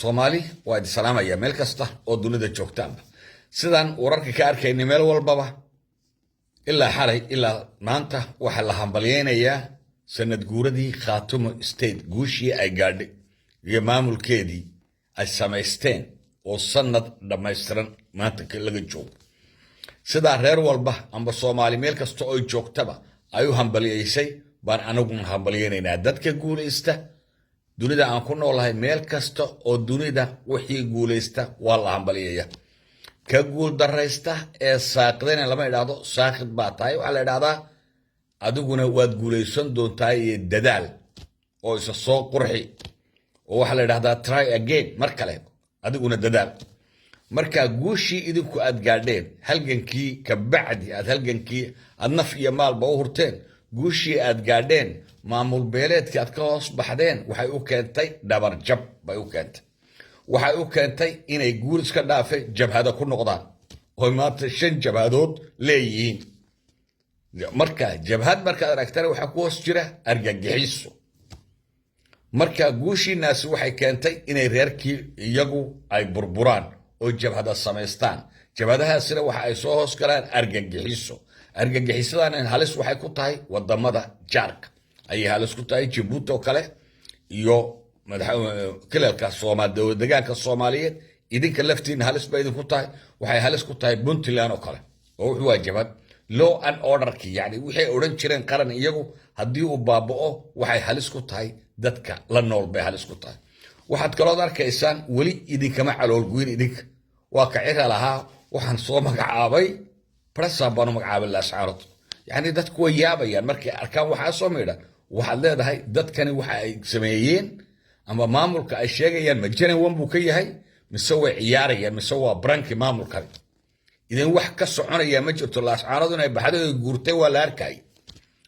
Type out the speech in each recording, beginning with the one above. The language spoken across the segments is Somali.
Soomaali waa idi salaamaya meel kasta oo dunida joogtaanba. Sidaan wararka ka arkaynay meel walbaba, ilaa xalay ilaa maanta, waxaa la hambalyeynayaa sanad guuradii Khaatumo State, guushii ay gaadhay iyo maamulkeedii ay samaysteen oo sanad dhammaystiran maanta laga joogo. Sidaa reer walba amba Soomaali meel kasta oy joogtaba ay u hambalyeysay baan anaguna hambalyeynaynaa dadka guulaysta. Dunida aan ku noolahay, meel kasta oo dunida, wixii guulaysta waa la hambalyeeya. Ka guul daraysta ee saaqidana lama idhaahdo "saaqid baa tahay". Waxaa la idhahdaa "adiguna waad guulaysan doontaa iyo dadaal oo isa soo qurxi", oo waxaa la idhahdaa "try again", mar kale adiguna dadaal. Marka guushii idinku aad gaadheen halgankii kabacdi, aad halgankii aad naf iyo maalba u hurteen, guushii aad gaadheen, maamul beeleedkii aad ka hoos baxdeen, waxay u keentay dhabarjab bay u keentay. Waxay u keentay inay guul iska dhaafe jabhada ku noqdaan, oy maanta shan jabhadood leeyihiin. Marka jabhad markaad aragtana, waxaa ku hoos jira argagixiso. Marka guushiinaasi waxay keentay inay reerkii iyagu ay burburaan oo jabhada samaystaan. Jabhadahaasina waxa ay soo hoos galaan argagixiso. Argagixisadana halis waxay ku tahay wadamada jaarka ayay halis ku tahay, Jabuuti oo kale iyo kilalka degaanka Soomaaliyeed. Idinka laftiina halis bay idinku tahay. Waxay halis ku tahay Puntland oo kale, oo wuxuu waa jabhad. Law and orderki, yani waxay odhan jireen qaran iyagu, haddii uu baaba'o, waxay halis ku tahay dadka la nool bay halis ku tahay. Waxaad kalood arkaysaan, weli idinkama caloolguyin idinka. Waa ka Cira lahaa, "Waxaan soo magacaabay barasaab baanu magacaabay Laascaanood." Yani dadku way yaabayaan markay arkaan waxaa soo maydhan. Waxaad leedahay, dadkani waxa ay sameeyeen ama maamulka ay sheegayaan ma genuine buu ka yahay, mise way ciyaarayaan, mise waa prank-i maamulkani? Idin wax ka soconaya ma jirto. Laascaanood inay baxday oy guurtay waa la arkay.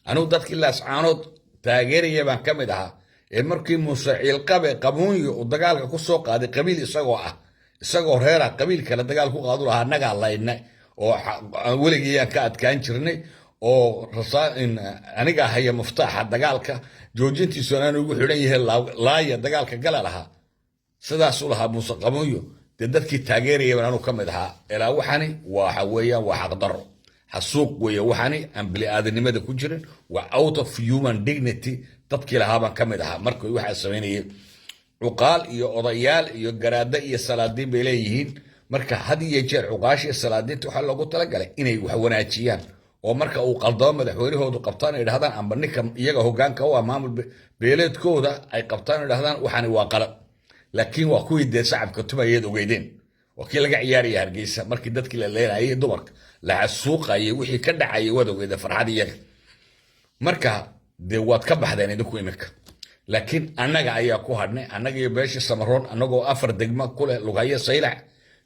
Anigu dadkii Laascaanood taageeraya baan ka mid ahaa ee markii Muuse Ciilqabe Qamuunyo uu dagaalka ku soo qaaday, qabiil isagoo ah, isagoo reera qabiil kale dagaal ku qaadu lahaa, annagaa layna oo weligayaan ka adkaan jirnay, oo anigaa haya muftaaxa dagaalka joojintiisuna aan ugu xidhan yahay, laaya dagaalka gala lahaa, sidaasuu lahaa Muuse Qamuunyo. Dee dadkii taageeraya baan anu ka mid ahaa. Ilaa waxani waxa weeyaan waa xaqdarro, xasuuq weeye. Waxani aan bini'aadanimada ku jirin, waa out of human dignity. Dadkii lahaa baan ka mid ahaa markii waxaa samaynayay. Cuqaal iyo odayaal iyo garaado iyo salaadiin bay leeyihiin. Marka had iyo jeer cuqaasha iyo salaadiinta waxaa loogu talagalay inay wax wanaajiyaan, oo marka uu qaldamo madaxweynahoodu qabtaan ay idhahdaan, amba ninka iyaga hogaanka u ah maamul beeleedkooda ay qabtaan o idhahdaan, "Waxani waa qalad." Laakiin waa kuwii dee sacabka tumayeed ogeydeen, waa kii laga ciyaaraya Hargeysa markii dadkii la leenayay, dumarka la xasuuqayay, wixii ka dhacayay waad ogeydeen, farxad iyaga. Marka dee waad ka baxdeen idinku iminka, laakiin annaga ayaa ku hadhnay, annaga iyo beeshii Samaroon, annagoo afar degma kuleh, Lughayo, Saylac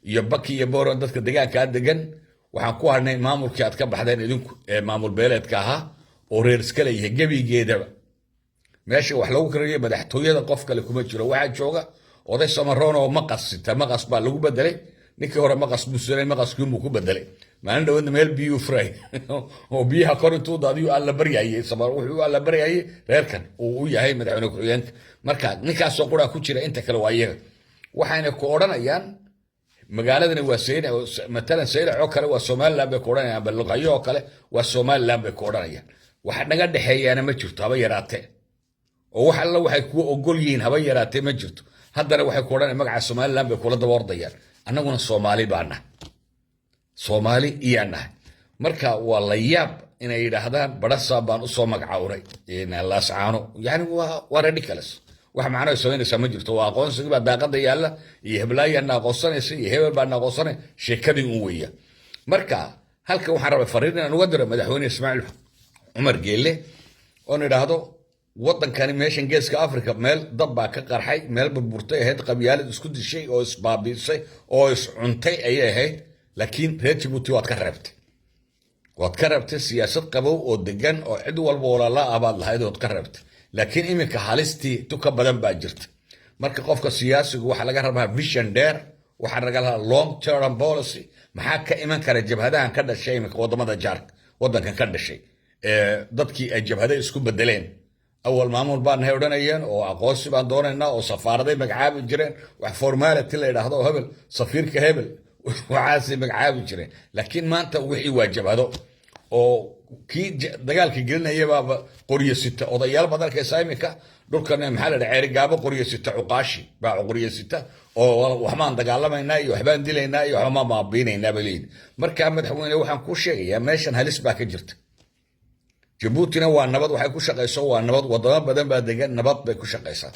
iyo Baki iyo Boron. Dadka degaankaa degan waxaan ku hadhnay maamulkii aad ka baxdeen idinku ee maamul beeleedka ahaa oo reer iska leeyahay gebigeedaba. Meesha wax lagu kariyo madaxtooyada qof kale kuma jiro. Waxaa jooga oday Samaroon oo maqas sita. Maqas baa lagu bedelay. Ninkii hore maqas buu siray, maqaskiinbuu ku bedelay. Maalin dhawadna meel biyuu furay oo biyaha kor intuu daadiyu alla baryayay. Wuxuu alla baryayay reerkan uu u yahay madaxweyne ku-xigeenka. Marka ninkaasoo quraa ku jira, inta kale waa iyaga. Waxayna ku odhanayaan magaaladani waa Saylac, matalan Saylac oo kale waa Somaliland bay ku odhanayaan, Balluqayo oo kale waa Somaliland bay ku odhanayaan. Wax naga dhexeeyaana ma jirto haba yaraatee, oo wax alla waxay kuu ogol yihiin haba yaraatee ma jirto. Haddana waxay ku odhanayaan magaca Somaliland bay kula daba ordayaan. Annaguna Soomaali baa nahay, Soomaali iyaa nahay. Marka waa la yaab inay yidhaahdaan "barasaab baan usoo magacawnay Laascaano". Yani waa ridiculous. Wax macno ay samaynaysaa ma jirto. Waa aqoonsigii baa daaqada yaalla iyo heblaayaana aqoonsanaysa iyo hebel baana aqoonsanay, sheekadii un weeya. Marka halkan waxaan rabay fariin inaan uga diro madaxweyne Ismaaciil Cumar Geelle oon idhaahdo, waddankani, meeshan Geeska Africa, meel dab baa ka qarxay, meel burburtay ahayd, qabyaalad isku dishay oo isbaabiisay oo iscuntay ayay ahayd. Laakiin reer Jabuuti waad ka reebtay, waad ka reebtay. Siyaasad qabow oo degan oo cid walba walaala ah baad lahayd, ood ka reebtay. Laakiin iminka halistii tu ka badan baa jirta. Marka qofka siyaasigu waxaa laga rabaa vision dheer, waxaa laga rabaa long term policy. Maxaa ka iman kara jabhadahan ka dhashay iminka wadamada jaarka, wadankan ka dhashay, dadkii ay jabhada isku bedeleen? Awal maamul baan nahay odhanayeen oo aqoonsi baan doonaynaa oo safaaraday magacaabi jireen, wax formality la yidhaahdo oo hebel safiirka hebel waxaasay magacaabi jireen. Laakiin maanta wixii waa jabhado oo kii dagaalka gelinaya baaba qoryo sita. Odayaal baad arkaysaa iminka dhulkan, maxaa la dhaha, Ceerigaabo, qoryo sita, cuqaashi baa qoryo sita oo waxbaan dagaalamaynaa iyo waxbaan dilaynaa iyo waxbaan baabiinaynaa bay leeyihin. Marka madaxweyne, waxaan kuu sheegayaa meeshan halis baa ka jirta. Jabuutina waa nabad, waxay ku shaqayso waa nabad, wadamo badan baa degan, nabad bay ku shaqaysaa.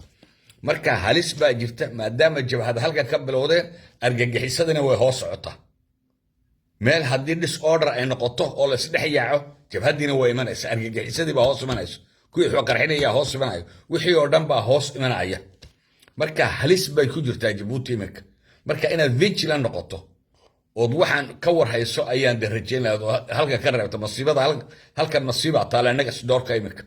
Marka halis baa jirta maadaama jabhad halkan ka bilowdeen, argagixisadina way hoos socotaa. Meel haddii disorder ay noqoto oo la isdhex yaaco, jabhadiina way imanaysa, argagixisadii baa hoos imanaysa, kuwii wax qarxinaya hoos imanaya, wixii oo dhan baa hoos imanaya. Marka halis bay ku jirtaa Jabuuti iminka. Marka inaad vigilant noqoto ood waxaan ka warhayso ayaan de rajayn lahayd oo halkan ka reebta masiibada. Halkan masiiba taala innaga sidoorka iminka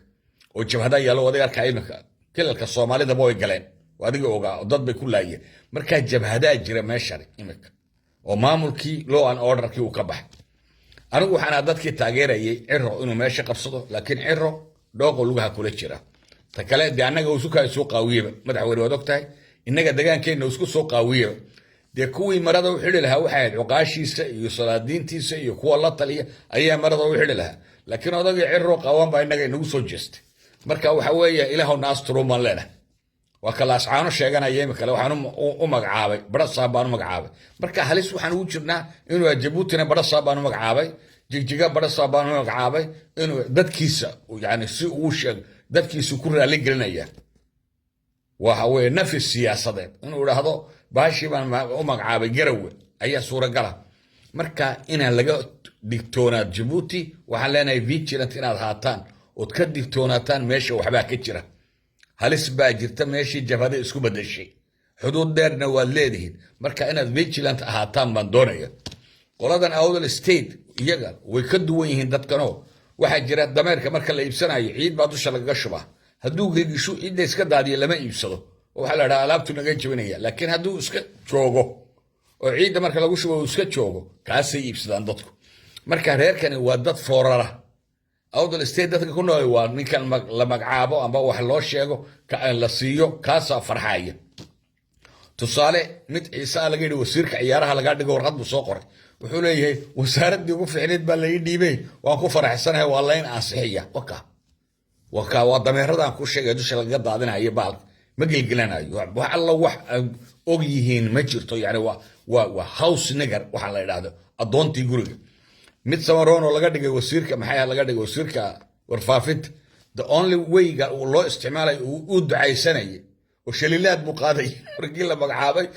oo jabhada yaallo. Adiga arkaa iminka kilalka Soomaalidaba way galeen, adiga ogaa oo dad bay ku laayeen. Marka jabhadaa jira meeshan iminka oo maamulkii law and orderkii uu ka baxay. Anigu waxaan dadkii taageerayay Ciro inuu meesha qabsado, laakiin Ciro dhooqo lugaha kula jira. Ta kale dee annaga isukaa soo qaawiyeba, madaxweyne, waad ogtahay, innaga degaankeenna isku soo qaawiyeba. Dee kuwii marada u xidhi lahaa waxay ahayd cuqaashiisa iyo salaadiintiisa iyo kuwa la taliya ayaa marada u xidhi lahaa, laakiin odagii Ciro qaawan baa innaga inagu soo jeestay. Marka waxa weeye, Ilaahow na asturuun baan leenahay. Waa kalaascaano sheeganaya imikale, waxaan u magacaabay barasaab baan u magacaabay. Marka halis waxaan ugu jirnaa inuu Jabuutina barasaab baan u magacaabay, Jigjiga barasaab baan u magacaabay, inuu dadkiisa yani si uu sheeg dadkiisa ku raali gelinaya. Waxa weeye nafis siyaasadeed inuu idhaahdo baashii baan u magacaabay Garawe ayaa suuragala. Marka inaan laga digtoonaad Jabuuti, waxaan leenahay vigilant inaad haataan ood ka digtoonaataan. Meesha waxbaa ka jira, halis baa jirta, meeshii jabhada isku bedeshay, xuduud dheerna waad leedihiin. Marka inaad vigilant ahaataan baan doonaya. Qoladan Awdal State iyaga way ka duwan yihiin dadkanoo. Waxaa jira dameerka marka la iibsanayo ciid baa dusha lagaga shubaa. Hadduu gegishu ciidda iska daadiyo, lama iibsado oo waxaa la dhaha alaabtu naga jebinaya. Laakiin hadduu iska joogo oo ciidda marka lagu shubo uu iska joogo, kaasay iibsadaan dadku. Marka reerkani waa dad foorara. Awdal State dadka ku nool waa ninkan la magacaabo amba wax loo sheego la siiyo, kaasaa farxaya. Tusaale, mid Ciise laga yidhi wasiirka ciyaaraha lagaa dhigo, warqad buu soo qoray, wuxuu leeyahay wasaaraddii ugu fiicnayd baa lai dhiibay, waan ku faraxsanahay, waa layn ansixiya. Waka waka waa dameeradan ku sheegay dusha lagaga daadinayo baalka, ma gelgelanayo wax alla wax og yihiin ma jirto. Yani waa house nigger waxaa la idhaahdo, addoontii guriga. Mid Samaroon oo laga dhigay wasiirka, maxay laga dhigay wasiirka warfaafinta, the only wayga loo isticmaalayo uu ducaysanayay oo shaliilaad buu qaaday markii la magacaabay,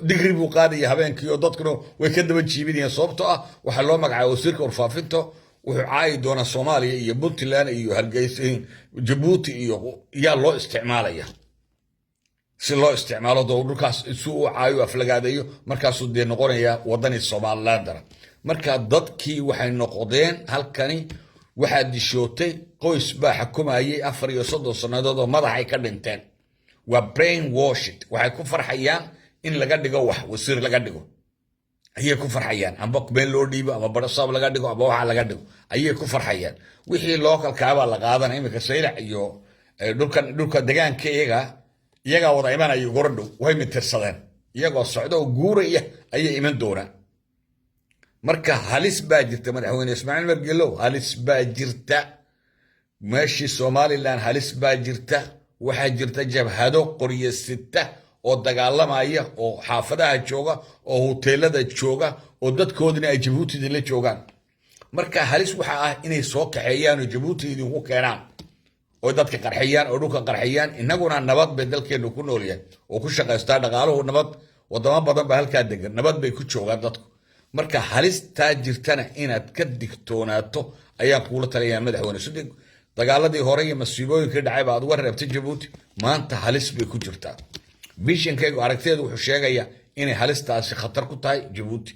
digri buu qaadaya habeenkii oo dadkuna way ka daba jiibinayeen, sababtoo ah waxaa loo magacaabay wasiirka warfaafinta, wuxuu caayi doonaa Soomaaliya iyo Puntland iyo Hargeysa, Jabuuti iyo yaa loo isticmaalaya si loo isticmaalo doo dhulkaas si uu caayo aflagaadeeyo. Markaasuu dee noqonaya wadani Somalilandara. Marka dadkii waxay noqdeen halkani waxaa dishootay qoys baa xukumayay 34 sannadood oo madaxay ka dhinteen. Waa brain washed. Waxay ku farxayaan in laga dhigo wax wasiir laga dhigo ayay ku farxayaan, amba meel loo dhiibo ama barasaab laga dhigo amba waxa laga dhigo ayay ku farxayaan. Wixii localkaabaa la qaadanaya iminka Saylac iyo dhulkan, dhulka degaanka iyaga iyagaa wada imanaya goradhow, way mitirsadeen, iyagoo socda oo guuraya ayay iman doonaan. Marka halis baa jirta, madaxweyne Ismaaciil Margelow, halis baa jirta meeshii Somaliland, halis baa jirta. Waxaa jirta jabhado qoryo sita oo dagaalamaya oo xaafadaha jooga oo huteelada jooga oo dadkoodina ay Jabuutida la joogaan. Marka halis waxa ah inay soo kaxeeyaan oo Jabuuti idinku keenaan oo dadka qarxiyaan oo dhulka qarxiyaan. Innaguna nabad bay dalkeenu ku nool yahay oo ku shaqaystaa dhaqaaluhu nabad, wadamo badan baa halkaa degan, nabad bay ku joogaan dadku. Marka halistaa jirtana inaad ka digtoonaato ayaan kuula talayaa, madaxweyne. Sidii dagaaladii hore iyo masiibooyinkii dhacay ba aad uga reebtay Jabuuti, maanta halis bay ku jirtaa. Visionkaygu, aragteedu wuxuu sheegayaa inay halistaasi khatar ku tahay Jabuuti.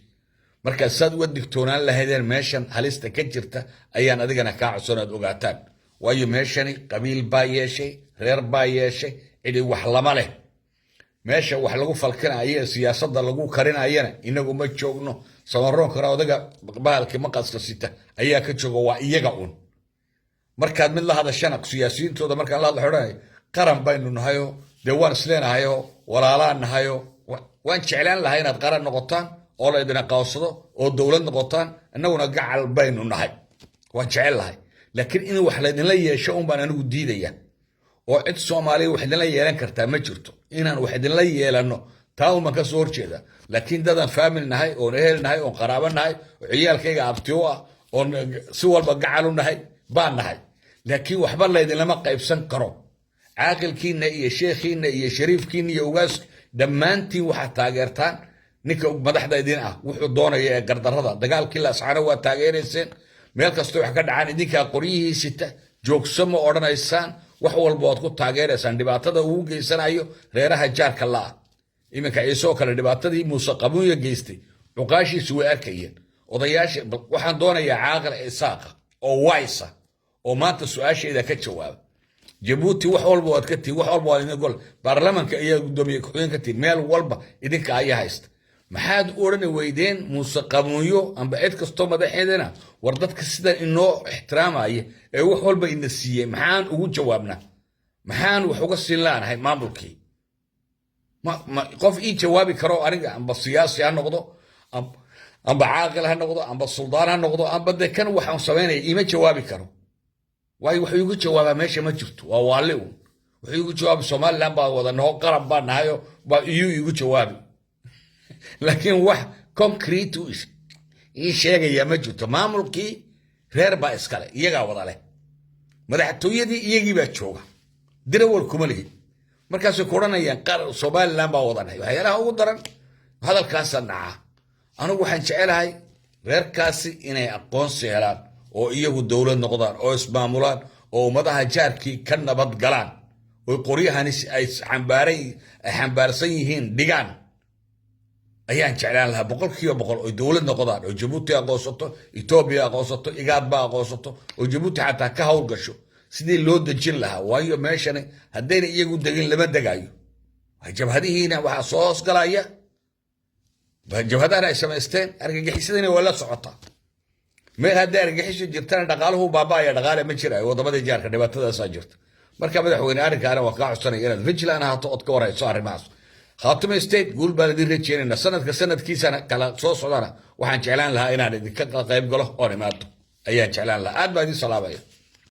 Marka saad uga digtoonaan lahaydeen meeshan halista ka jirta ayaan adigana kaa codsan aad ogaataan. Waayo meeshani qabiil baa yeeshay, reer baa yeeshay, cidi wax lama leh. Meesha wax lagu falkinayo, siyaasadda lagu karinayana inagu ma joogno. Samaroonkana odaga bahalkii maqaska sita ayaa ka jooga, waa iyaga un. Markaad mid la hadashana, siyaasiyiintooda markaan la hadla, odhanay qaran baynu nahayo, dee waan isleenahayo, walaalaan nahayo. Waan jeclaan lahaa inaad qaran noqotaan oo la idin aqoonsado oo dowlad noqotaan, innaguna gacal baynu nahay, waan jecel lahay. Laakiin in wax laydinla yeesho un baan anigu diidaya, oo cid Soomaaliya wax idinla yeelan kartaa ma jirto. Inaan wax idinla yeelano taa un baan ka soo horjeeda. Laakiin dadaan family nahay, oon ehel nahay, oon qaraabo nahay, oo ciyaalkayga abti u ah, oon si walba gacal u nahay baan nahay. Laakiin waxba laydinlama qaybsan karo. Caaqilkiina iyo sheekhiina iyo shariifkiina iyo ugaas, dhammaantiin waxaad taageertaan ninka madaxda idin ah wuxuu doonaya ee gardarrada. Dagaalkii Laascaano waa taageerayseen. Meel kastoo wax ka dhacaan idinkaa qoryihii sita. Joogso ma odhanaysaan, wax walba waad ku taageeraysaan dhibaatada uu geysanayo reeraha jaarka la'ah. Iminka Ciisoo kale, dhibaatadii Muuse Qabuunya geystay, cuqaashiisu way arkayeen, odayaasha. Waxaan doonayaa caaqil Isaaqa oo waysa oo maanta su-aashayda ka jawaaba. Jabuuti wax walba waad ka tihin, wax walba waad idin gol, baarlamanka ayaa gudoomiye ku-xigeen ka tihin, meel walba idinka ayaa haysta. Maxaad u odhani weydeen Muuse Qamuunyo amba cid kastoo madaxeedana, war dadka sidan inoo ixtiraamaya ee wax walba ina siiyey, maxaan ugu jawaabnaa? Maxaan wax uga siin laanahay maamulkii? Qof ii jawaabi karo aniga, amba siyaasi ha noqdo, amba caaqil ha noqdo, amba suldaan ha noqdo, amba de kan waxaan samaynaya, iima jawaabi karo. Waayo, wuxuu igu jawaabaa meesha ma jirto, waa waali un. Wuxuu igu jawaabi Somaliland baa wada naho, qaran baa nahayo, baa iyuu igu jawaabi. Laakiin wax concrete ii sheegaya ma jirto. Maamulkii reer baa iskale, iyagaa wada leh. Madaxtooyadii iyagii baa jooga, dirawal kuma lihi. Markaasay ku odhanayaan Somaliland baa wadanahay. Waxyaalaha ugu daran hadalkaasa dhaca. Anigu waxaan jecelahay reerkaasi inay aqoonsi helaan oo iyagu dowlad noqdaan oo ismaamulaan oo ummadaha jaarkii ka nabad galaan, oy qoryahani ay xambaarsan yihiin dhigaan ayaan jeclaan lahaa 100%. Oy dowlad noqdaan oo Jabuuti aqoonsato, Etoobiya aqoonsato, Igaadba aqoonsato, oo Jabuuti xataa ka howlgasho sidii loo dejin lahaa. Waayo, meeshani haddayna iyagu degin lama degaayo. Jabhadihiina waxaa soo hoosgalaya, jabhadahana ay samaysteen argagixisadina waa la socotaa. Meel haddii argagixisu jirtana dhaqaaluhu baaba'aya, dhaqaale ma jiraayo. Wadamadii jaarka dhibaatadaasaa jirta. Marka madaxweyne, arrinkaana waa kaa codsanaya inaad vigilant ahaato ood ka warhayso arrimahaas. Khaatumo State guul baan idin rajeynayna. Sanadka sanadkiisana kala soo socdana waxaan jeclaan lahaa inaan idinka qayb galo oon imaado ayaan jeclaan lahaa. Aad baa idin salaamaya.